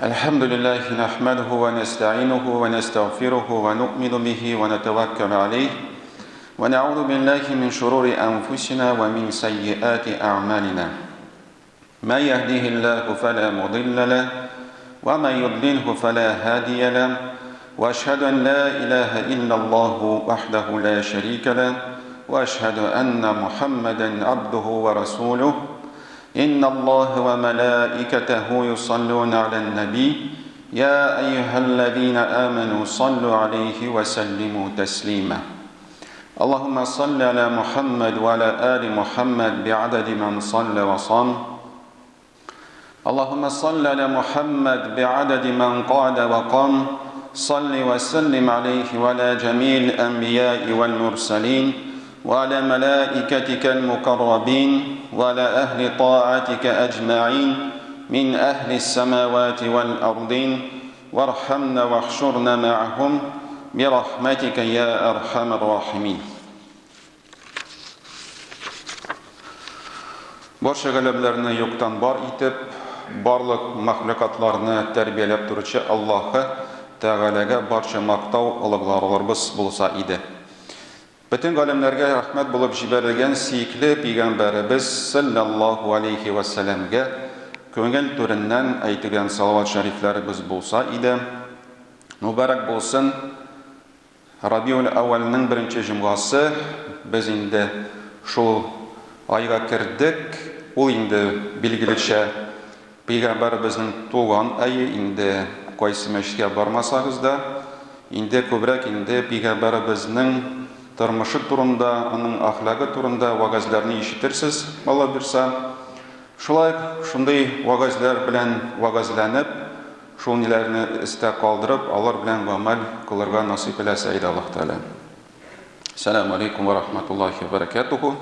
الحمد لله نحمده ونستعينه ونستغفره ونؤمن به ونتوكل عليه ونعوذ بالله من شرور أنفسنا ومن سيئات أعمالنا ما يهديه الله فلا مضل له ومن يضلله فلا هادي له وأشهد أن لا إله إلا الله وحده لا شريك له وأشهد أن محمدا عبده ورسوله إن الله وملائكته يصلون على النبي يا أيها الذين آمنوا صلوا عليه وسلموا تسليما اللهم صل على محمد وعلى آل محمد بعدد من صلى وصام اللهم صل على محمد بعدد من قعد وقام صل وسلم عليه وعلى جميع الأنبياء والمرسلين وعلى ملائكتك المقربين وعلى أهل طاعتك أجمعين من أهل السماوات والأرضين وارحمنا واحشرنا معهم برحمتك يا أرحم الراحمين Барча галәмнәрне юктан бар итеп, барлык мәхлукатларны тәрбияләп торучы Аллаһы Тәгаләгә барча мактау, олуглауларыбыз булса иде. Бөтен галәмнәргә рәхмәт булып җибәрелгән сөекле пигамбәребез салләллаһу алейһи вә сәләмгә күңел түреннән әйтелгән салават шәрифләребез булса иде. Мөбарәк булсын Рабиуль әүвәлнең беренче җомгасы, без инде шул айга кердек, ул инде билгелечә Пәйгамбәребезнең туган ае инде, кайсы мәчеткә бармасагыз да, инде күбрәк инде пәйгамбәребезнең тормышы турында, аның әхлагы турында вәгазьләрне ишетерсез, Алла бирса. Шулай ук шундый вәгазьләр белән вәгазьләнеп, шул ниләрне истә калдырып, алар белән гамәл кылырга насыйп эләсә иде Аллаһ Тәгалә. Сәлам алейкум ва рахматуллахи ва баракатуху.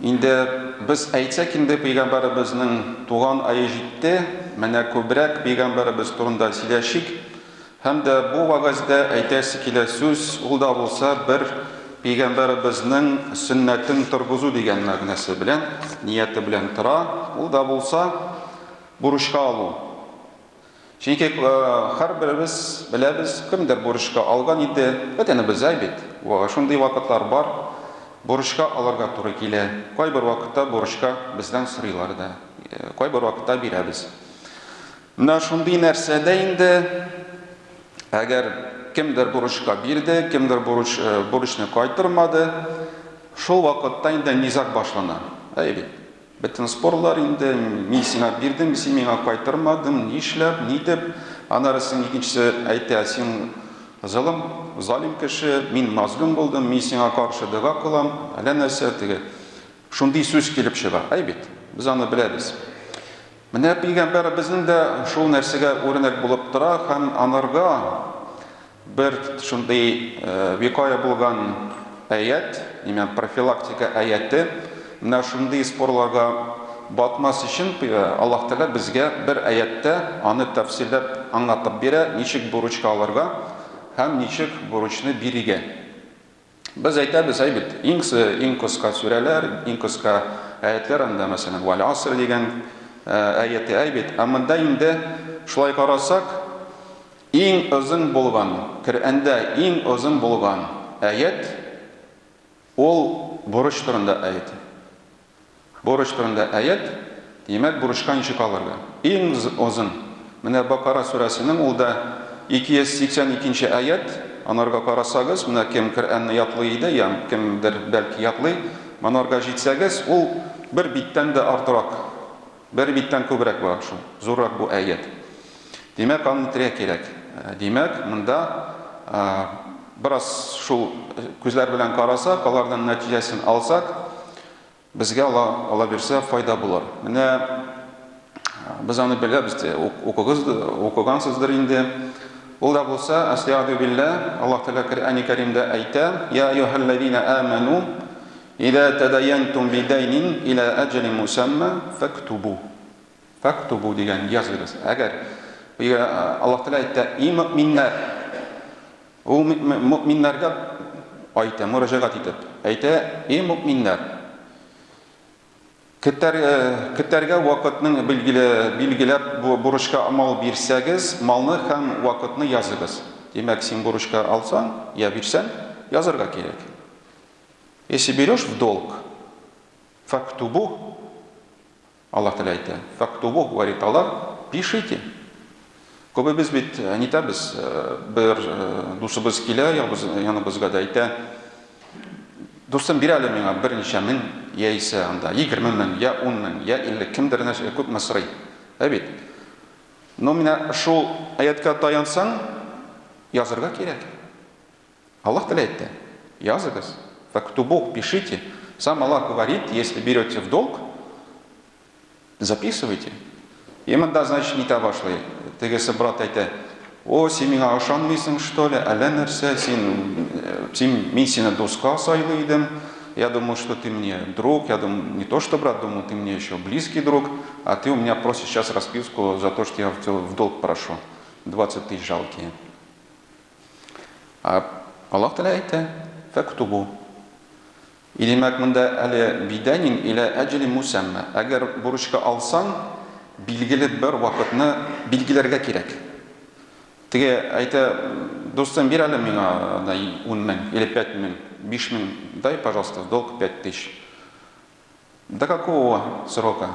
Инде без әйтсәк инде пәйгамбәребезнең туган ае җитте, менә күбрәк пәйгамбәребез турында сөйләшик. Һәм дә бу вәгазьдә әйтәсе килә сүз, ул да булса бер пәйгамбәребезнең сөннәтен торгызу дигән мәгънәсе белән, нияте белән тора. Ул да булса бурычка алу. Чөнки һәрберебез беләбез, кемдер бурычка алган иде, бөтенебез әй бит, шундый вакытлар бар, бурычка алырга туры килә, кайбер вакытта бурычка бездән сорыйлар да, кайбер вакытта бирәбез. Менә шундый нәрсәдә инде, әгәр кемдер бурычка бирде, кемдер бурыч, бурычны кайтырмады, шул вакытта инде низаг башлана. Әй бит. Бөтен спорлар инде, мин сиңа бирдем, син миңа кайтармадың, нишләп, ни дип. Аннары син икенчесе әйтә, син золым, залим кеше, мин мазлум булдым, мин сиңа каршы дога кылам, әллә нәрсә теге. Шундый сүз килеп чыга. Әй бит, без аны беләбез. Менә пәйгамбәребезнең дә шул нәрсәгә үрнәк булып тора һәм анарга Бер шундый викая булган аять, именно профилактика аяте, менә шундый спорларга батмас өчен Аллаһ Тәгалә безгә бер аятьтә аны тәфсилләп аңлатып бирә, ничек бурычка алырга һәм ничек бурычны бирергә. Без әйтәбез, әй бит, иң иң кыска сүрәләр, иң кыска аятьләр анда, мәсәлән, Вәл аср дигән аяте, әй бит. Ә монда инде шулай карасак, иң озын булган, Коръәндә иң озын булган аять ул бурыч турында аять. Бурыч турында аять, димәк, бурычка ничек алырга? Иң озын. Менә Бакара сүрәсенең ул да 282 нче аять, анарга карасагыз, менә кем Коръәнне ятлый иде, я кемдер бәлки ятлый, монарга җитсәгез, ул бер биттән дә артырак, бер биттән күбрәк бар шул, зуррак бу аять. Димәк, аны үтәргә кирәк. Димәк, монда бераз шул күзләр белән карасак, аларның нәтиҗәсен алсак, Безгә ала, ала бирсә, файда булыр. Менә без аны беләбез дә, укыгыз, укыгансыздыр инде. Ул да булса, Әстәгъфиру билләһ, Аллаһ Тәгалә Коръәни Кәримдә әйтә: "Я әйюһәлләзина аману, иза тадаянтум бидайнин иля әҗәлин мусамма фактубу." Фактубу дигән языгыз. Әгәр Аллаһ Тәгалә әйтә: "И мөэминнәр, Ул мөэминнәргә әйтә, мөрәҗәгать итеп әйтә, И мөэминнәр! Көтәр, көтәргә вакытның билгеле, билгеләп бурычка мал бирсәгез, малны һәм вакытны языгыз. Димәк, син бурычка алсаң, я бирсәң, язырга кирәк. Если берешь в долг, фактубу, Аллаһ Тәгалә әйтә, фактубу, говорит Аллаһ, пишите. Күбебез бит нитәбез, бер дусыбыз килә яныбызга да әйтә, дустым, бир әле миңа берничә мең, яисә анда 20 мең, я 10 мең, я 50, кемдер нәрсә күпме сорый. Ә бит. Но менә шул аятка таянсаң, язырга кирәк. Аллаһ Тәгалә әйтте, языгыз, фактубу, пишите. Сам Аллах говорит, если берете в долг, записывайте. И монда, значит, нитә башлый. Тегесе брат әйтә, о, син миңа ышанмыйсың, что ли, әллә нәрсә, син, син, мин сине дуска сайлый идем, я думал, что ты мне друг, я думал, не то что брат, думал, ты мне еще близкий друг, а ты у меня просишь сейчас расписку за то, что я в долг прошу, 20 тысяч жалкие. Ә Аллаһ Тәгалә әйтә, Фәктубу. И димәк, монда әле бидәнин илә әҗли мусәммә. Әгәр бурычка алсаң, билгеле бер вакытны билгеләргә кирәк. Теге әйтә, дустым, бир әле миңа да 10 мең или 5 мең, 5 мең, дай, пожалуйста, в долг 5 тысяч. До какого срока?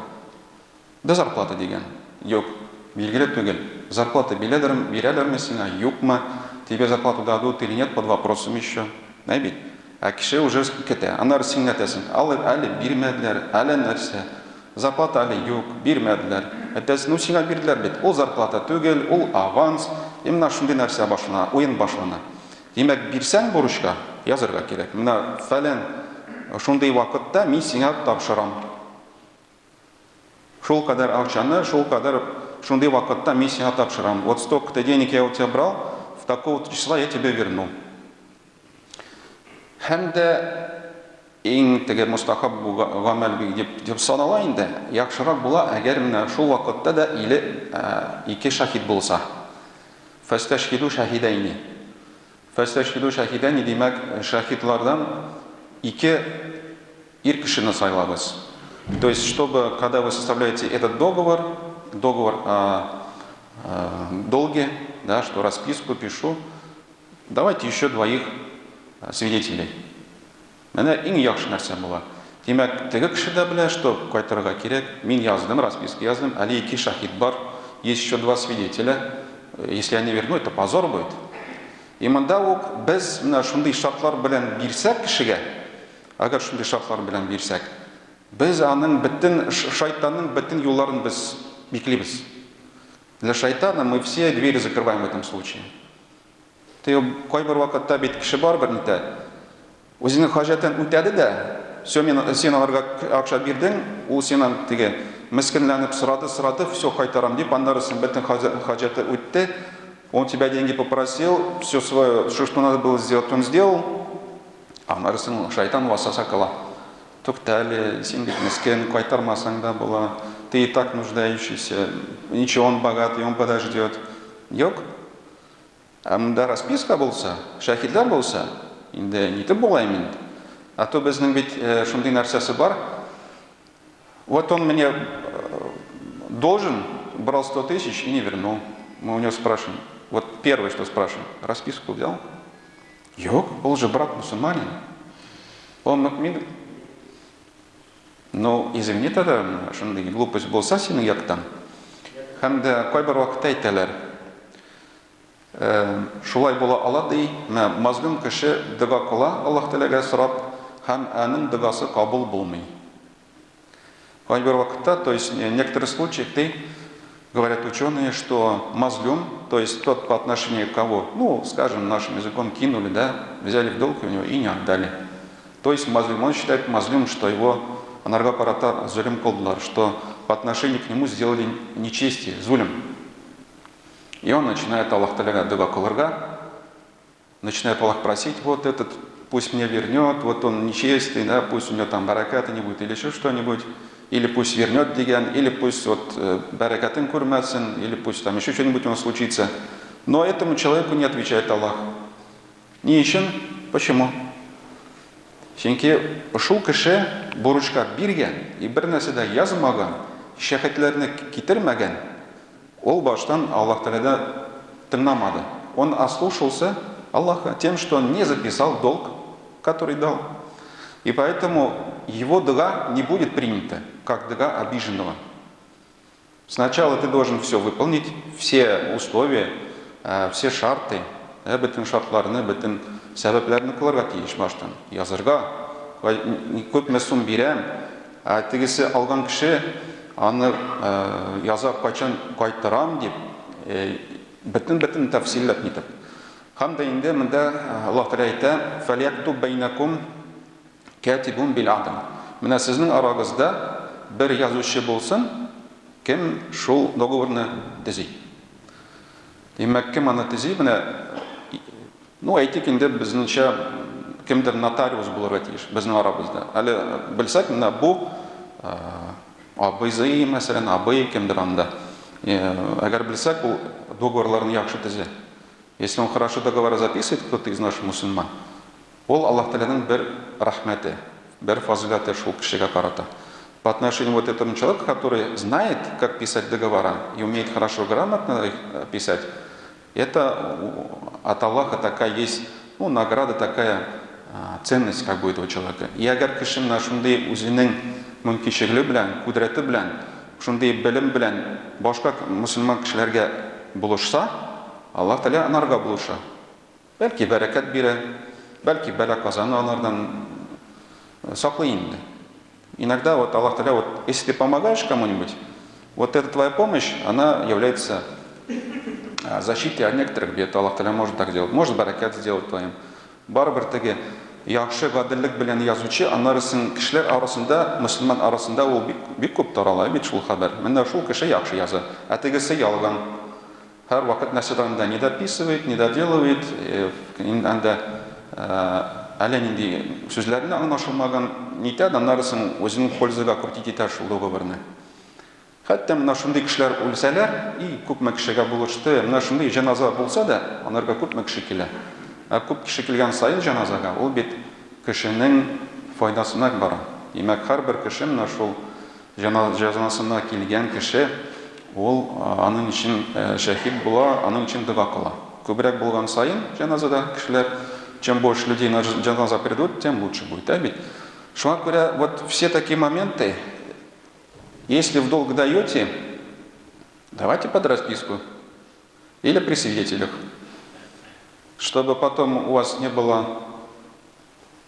До зарплаты дигән. Юк, билгеле түгел. Зарплата биләдер, бирәләрме сиңа, юкмы? Тебе зарплату дадут или нет, под вопросом еще. Ә бит? Ә кеше уже көтә. Аннары син әйтәсең, әле, әле бирмәделәр, әле нәрсә. Зарплата әле юк, бирмәделәр. Әйтәсең, ну сиңа бирделәр бит. Ул зарплата түгел, ул аванс. И менә шундый нәрсә башлана, уен башлана. Димәк, бирсәң бурычка, язырга кирәк. Менә фәлән шундый вакытта мин сиңа тапшырам. Шул кадәр акчаны, шул кадәр шундый вакытта мин сиңа тапшырам. Вот столько-то денег я у тебя брал, в такого-то числа я тебе верну. Һәм дә иң теге мустахаб бу гамәл дип, дип санала инде, яхшырак була, әгәр менә шул вакытта да иле ике шаһит булса. Фәстәшһиду шаһидәйни. Фәстәшһиду шаһидәйни, димәк, шаһидлардан ике ир кешене сайлагыз. То есть, чтобы, когда вы составляете этот договор, договор о долге, да, что расписку пишу, давайте еще двоих свидетелей. Менә иң яхшы нәрсә була. Димәк, теге кеше дә белә, что кайтырга кирәк. Мин яздым, расписка яздым, әле ике шаһит бар, есть еще два свидетеля. Если я не верну, это позор будет. И монда ук без менә шундый шартлар белән бирсәк кешегә, әгәр шундый шартлар белән бирсәк, без аның бөтен шайтанның бөтен юлларын без биклибез. Для шайтана мы все двери закрываем в этом случае. Теге кайбер вакытта бит кеше барыбер нитә. Үзенең хаҗәтен үтәде дә, все, мин син аларга акча бирдең, ул синнән теге мескенләнеп сорады, сорады, все кайтарам дип, аннары син бөтен хаҗәте үтте. Он тебя деньги попросил, все свое, все, что надо было сделать, он сделал. Аннары соң шайтан васваса кыла. Тукта әле, син бит мескен, кайтармасаң да була, ты и так нуждающийся, ничего, он богатый, он подождет. Юк. Ә монда расписка булса, шәһидләр булса, инде нитеп була инде. А то безнең бит шундый нәрсәсе бар. Вот он мне должен, брал 100 тысяч и не вернул. Мы у него спрашиваем. Вот первое, что спрашиваем, расписку взял? Юк, ул же брат мусульманин. Он мөэмин. Ну, извини тогда, шундый глупость булса синең яктан. Һәм дә кайбер вакытта әйтәләр, шулай була ала ди, менә мазлум кеше дога кыла Аллаһ Тәгаләгә сорап, һәм аның догасы кабул булмый. Кайбер вакытта, то есть в некоторых случаях ты, говорят ученые, что мазлюм, то есть тот, по отношению к кого, ну, скажем, нашим языком кинули, да, взяли в долг у него и не отдали. То есть мазлюм, он считает мазлюм, что его анарга карата золем кылдылар, что по отношению к нему сделали нечестие, зулем. И он начинает Аллах Тәгаләгә дога кылырга, начинает Аллах просить, вот этот пусть мне вернет, вот он нечестный, да, пусть у него там бараката не будет или еще что-нибудь, или пусть вернет дигән, или пусть вот бәрәкәтен күрмәсен, или пусть там еще что-нибудь у него случится. Но этому человеку не отвечает Аллах. Ни өчен? Почему? Чөнки шул кеше бурычка биргән и бер нәрсә дә язмаган, шәһитләрне китермәгән, ул баштан Аллаһ Тәгаләдә тыңламады. Он ослушался Аллаха тем, что он не записал долг, который дал. И поэтому его дога не будет принята, как дога обиженного. Сначала ты должен все выполнить, все условия, все шарты, бөтен шартларны, бөтен сәбәпләрне кылырга тиеш баштан. Язырга, күпме сум бирәм, ә тегесе алган кеше аны яза, кайчан кайтарам дип, бөтен-бөтен тәфсилләп нитеп. Һәм дә инде монда Аллаһ Тәгалә әйтә, "Фәлияктуб бәйнәкум кәтибун бил адл". Менә сезнең арагызда бер язучы булсын, кем шул договорны төзи. Димәк, кем аны төзи? Менә, ну, әйтик инде, безнеңчә кемдер нотариус булырга тиеш безнең арабызда. Әле белсәк, менә бу абыйзый, мәсәлән, абый кемдер анда. Әгәр белсәк, ул договорларны яхшы төзи. Если он хорошо договора записывает, кто-то из наших мусульман, ул Аллаһ Тәгаләнең бер рәхмәте, бер фазыйләте шул кешегә карата. По отношению вот этому человеку, который знает, как писать договора и умеет хорошо, грамотно их писать, это от Аллаха такая есть, ну, награда такая, ценность как бы этого человека. И әгәр кеше менә шундый үзенең мөмкинчелеге белән, кудрәте белән, шундый белем белән башка мөселман кешеләргә булышса, Аллаһ Тәгалә анарга булыша. Бәлки бәрәкәт бирә, бәлки бәла-казаны анардан саклый инде. Иногда вот Аллаһ Тәгалә вот, если ты помогаешь кому-нибудь, вот эта твоя помощь, она является защитой от некоторых бед. Аллаһ Тәгалә может так делать. Может бәрәкәт сделать твоим. Барыбер теге яхшы гаделлек белән язучы, аннары соң кешеләр арасында, мөселман арасында ул бик, бик күп тарала бит шул хәбәр. Менә шул кеше яхшы яза, ә тегесе ялган. Һәрвакыт нәрсәдер анда не дописывает, не доделывает, анда әллә нинди сүзләрне аңлашылмаган нитә, аннары соң үзенең пользага крутить итә шул договорны. Хәтта менә шундый кешеләр үлсәләр, и, күпме кешегә булышты, менә шундый җеназа булса да, анарга күпме кеше килә. Ә күп кеше килгән саен җеназага, ул бит кешенең файдасына бара. Димәк, һәрбер кеше менә шул Җеназасына килгән кеше, ул аның өчен шәһид була, аның өчен дога кыла. Күбрәк булган саен җеназада кешеләр, чем больше людей на җеназа придут, тем лучше будет, ә бит? Шуңа күрә вот все такие моменты, если в долг даете, давайте под расписку или при свидетелях, чтобы потом у вас не было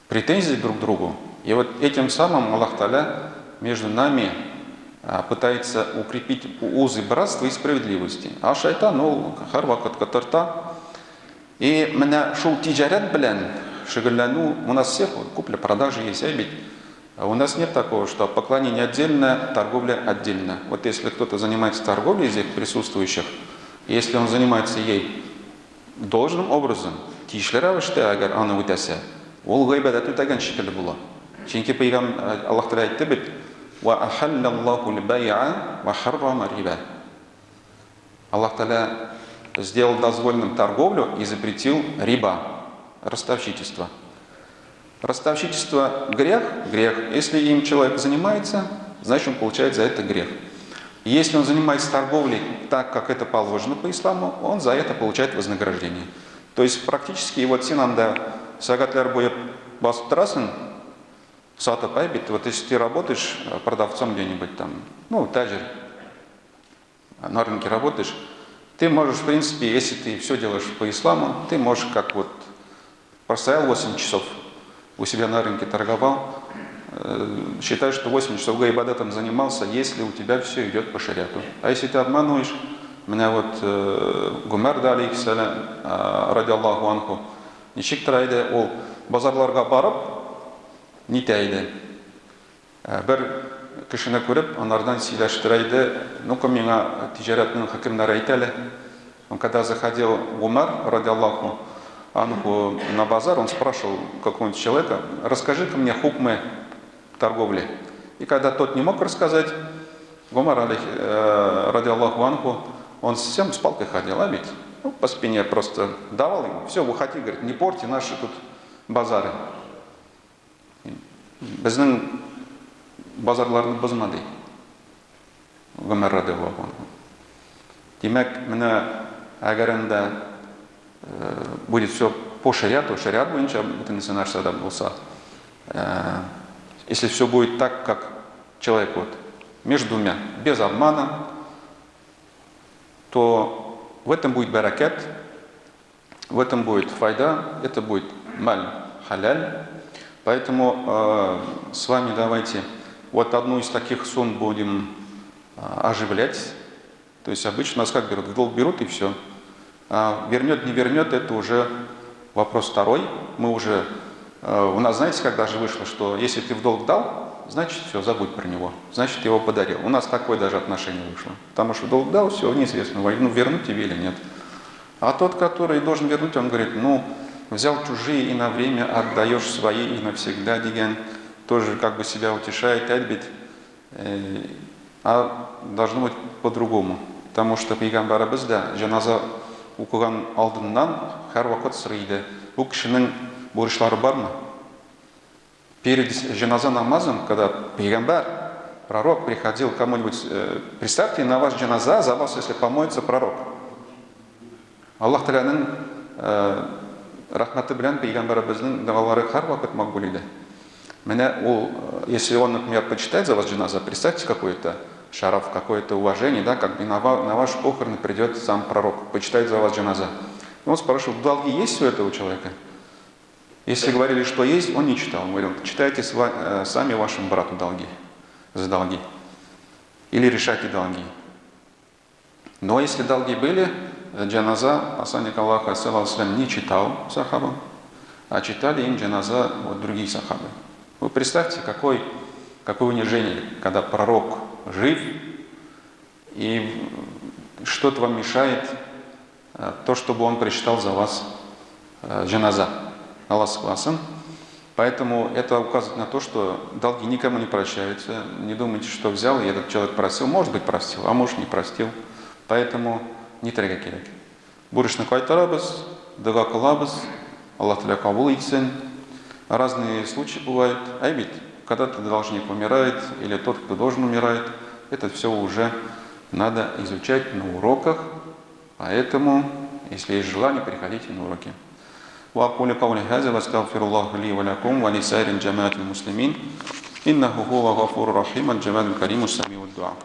претензий друг к другу. И вот этим самым Аллах Таля между нами пытается укрепить узы братства и справедливости. А шайтан ул һәрвакыт котырта. И менә шул тиҗарәт белән шөгыльләнү, у нас всех купля-продажа есть, ә бит. А у нас нет такого, что поклонение отдельно, торговля отдельно. Вот если кто-то занимается торговлей из присутствующих, если он занимается ей должным образом, тиешле рәвештә әгәр аны үтәсә, ул гыйбадәт үтәгән шикелле була. Чөнки пәйгам Аллаһ Тәгалә әйтте бит: "Ва ахаллаллаху аль-бай'a ва харрама риба". Аллаһ Тәгалә сделал дозволенным торговлю и запретил риба, ростовщичество. Ростовщичество грех, грех. Если им человек занимается, значит он получает за это грех. Если он занимается торговлей так, как это положено по исламу, он за это получает вознаграждение. То есть практически вот син анда сәгатьләр буе басып торасың, сатып, ә бит, вот если ты работаешь продавцом где-нибудь там, ну, таҗир, на рынке работаешь, ты можешь, в принципе, если ты все делаешь по исламу, ты можешь как вот простоял 8 часов у себя на рынке торговал, считай, что 8 часов гыйбадәтом занимался, если у тебя все идет по шариату. А если ты обманываешь, меня вот Гомәр дә алейхиссәлам, радиаллаху анху, ничек тора иде, ул базарларга барып, нитә иде. Бер кешене күреп, анардан сөйләштерә иде, Ну-ка миңа тиҗарәтнең хөкемнәре әйт әле. Он когда заходил Гумар, радиаллаху анху, на базар, он спрашивал какого-нибудь человека, расскажи-ка мне хукмы торговли. И когда тот не мог рассказать, Гумар, радиаллаху анху, он всем с палкой ходил, а ведь? Ну, по спине просто давал ему, все, выходи, говорит, не порти наши тут базары. Безнең базарларны бозма, ди Гомәр радиаллаһу анһу. Димәк, менә әгәр инде будет все по шариату, шариат буенча бөтенесе нәрсә дә булса, если все будет так, как человек вот между двумя, без обмана, то в этом будет бәрәкәт, в этом будет файда, это будет маль халяль. Поэтому с вами давайте вот одну из таких сумм будем оживлять. То есть обычно нас как берут? В долг берут и все. А вернет, не вернет, это уже вопрос второй. Мы уже, у нас, знаете, как даже вышло, что если ты в долг дал, значит все, забудь про него, значит ты его подарил. У нас такое даже отношение вышло. Потому что долг дал, все, неизвестно, ну, вернуть тебе или нет. А тот, который должен вернуть, он говорит, ну, взял чужие и на время отдаешь свои и навсегда, дигән, тоже как бы себя утешает, әйбит. А должно быть по-другому. Потому что пәйгамбәребез дә җеназа укыган алдыннан һәрвакыт сорый иде, бу кешенең бурычлары бармы? Перед җеназа намазом, когда пәйгамбәр, пророк приходил кому-нибудь, представьте, на ваш җеназа за вас, если помоется пророк. Аллаһ Тәгаләнең рәхмәте белән пәйгамбәребезнең догалары һәрвакыт макбул иде. Менә ул, если он, например, почитает за вас джаназа, представьте, какой это шараф, какое это уважение, да, как бы на ваш похороны придет сам пророк, почитает за вас джаназа. И он спрашивал, долги есть у этого человека? Если говорили, что есть, он не читал. Он говорил, читайте сами вашему брату долги, за долги. Или решайте долги. Но если долги были, джаназа посланник Аллаха, саллаллаху не читал сахабам, а читали им джаназа вот другие сахабы. Вы представьте, какое унижение, когда пророк жив, и что-то вам мешает, то, чтобы он прочитал за вас джаназа. Аллах сакласын. Поэтому это указывает на то, что долги никому не прощаются. Не думайте, что взял, и этот человек просил. Может быть, простил, а может, не простил. Поэтому нишләргә кирәк. Бурычны кайтарабыз, дога кылабыз, Аллаһ Тәгалә кабул итсен. Разные случаи бывают. А ведь когда-то должник умирает, или тот, кто должен, умирает, это все уже надо изучать на уроках. Поэтому, если есть желание, приходите на уроки. وأقول قولي هذا واستغفر الله لي ولكم ولسائر جماعة المسلمين إنه هو الغفور الرحيم الجواد الكريم السميع الدعاء.